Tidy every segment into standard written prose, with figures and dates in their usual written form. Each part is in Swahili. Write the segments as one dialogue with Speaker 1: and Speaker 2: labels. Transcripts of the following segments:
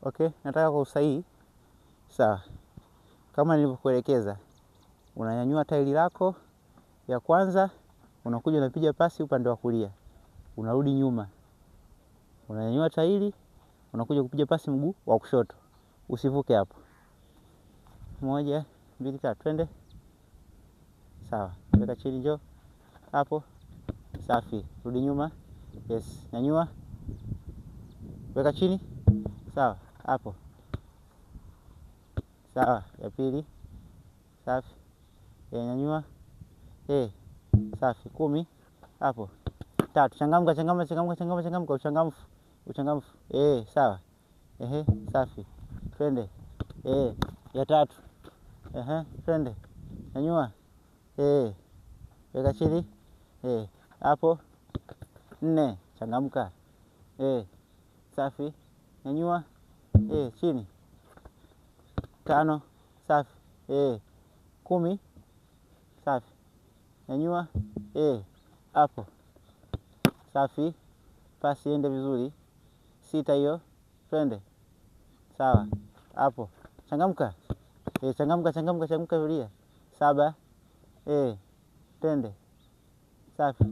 Speaker 1: Okay, nataka kwa usahihi. Sawa. Kama nilivyokuelekeza, unanyanyua tairi lako ya kwanza, unakuja unapiga pasi upande wa kulia. Unarudi nyuma. Unanyanyua tairi, unakuja kupiga pasi mguu wa kushoto. Usivuke hapo. 1, 2, 3, twende. Sawa, weka chini, njoo. Hapo. Safi. Rudi nyuma. Yes, nyanyua. Weka chini. Sawa, hapo. Sawa, ya pili. Safi. Nyanyua. Safi. 10. Hapo. 3. Changamka, changamka, changamka, changamka, changamka, uchangamfu. Uchangamfu. Sawa. Safi. Twende. Ya 3. Twende. Nyanyua. Weka chini. Hapo. 4. Changamka. Safi. Nyanyua. Chini. 5. Safi. 10. Safi. Nyanyua. Hapo. Safi. Pasi iende vizuri. 6 hiyo. Twende. Sawa. Hapo. Changamka. Changamka, changamka, changamka, rudia. 7. Twende. Safi.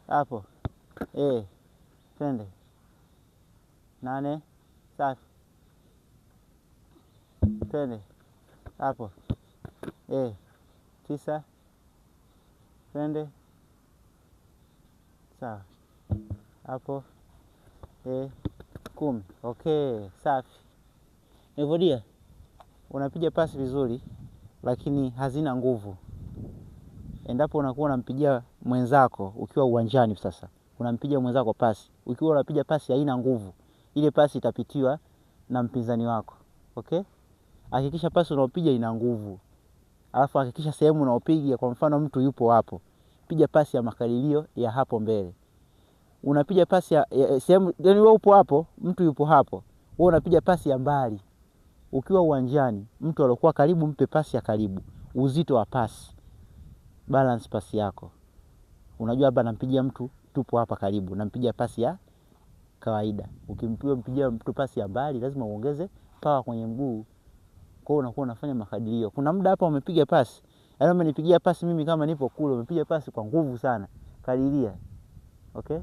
Speaker 1: Hapo. Twende. 8. Safi. Twende. Hapo. 9. Twende. Sawa. Hapo. 10. Okay, safi. Evodia, unapiga pasi vizuri lakini hazina nguvu. Endapo unakuwa unampigia mwenzako ukiwa uwanjani sasa, unampigia mwenzako pasi. Ukiwa unapiga pasi haina nguvu, ile pasi itapitiwa na mpinzani wako. Okay? Hakikisha pasi unaopiga ina nguvu. Alafu hakikisha sehemu unaopiga, kwa mfano mtu yupo hapo, piga pasi ya makadirio ya hapo mbele. Unapiga pasi ya sehemu, yani wewe upo hapo, mtu yupo hapo. Wewe unapiga pasi ya mbali. Ukiwa uwanjani, mtu aliyokuwa karibu mpe pasi ya karibu. Uzito wa pasi. Balance pasi yako. Unajua hapa nampigia mtu, tupo hapa karibu, nampigia pasi ya kawaida. Ukimpigia mtu pasi ya mbali, lazima uongeze power kwenye mguu. Kwa hiyo unakuwa unafanya makadirio. Kuna muda hapa umepiga pasi. Yaani umenipigia pasi mimi kama nipo kule, umepiga pasi kwa nguvu sana. Kadiria. Okay?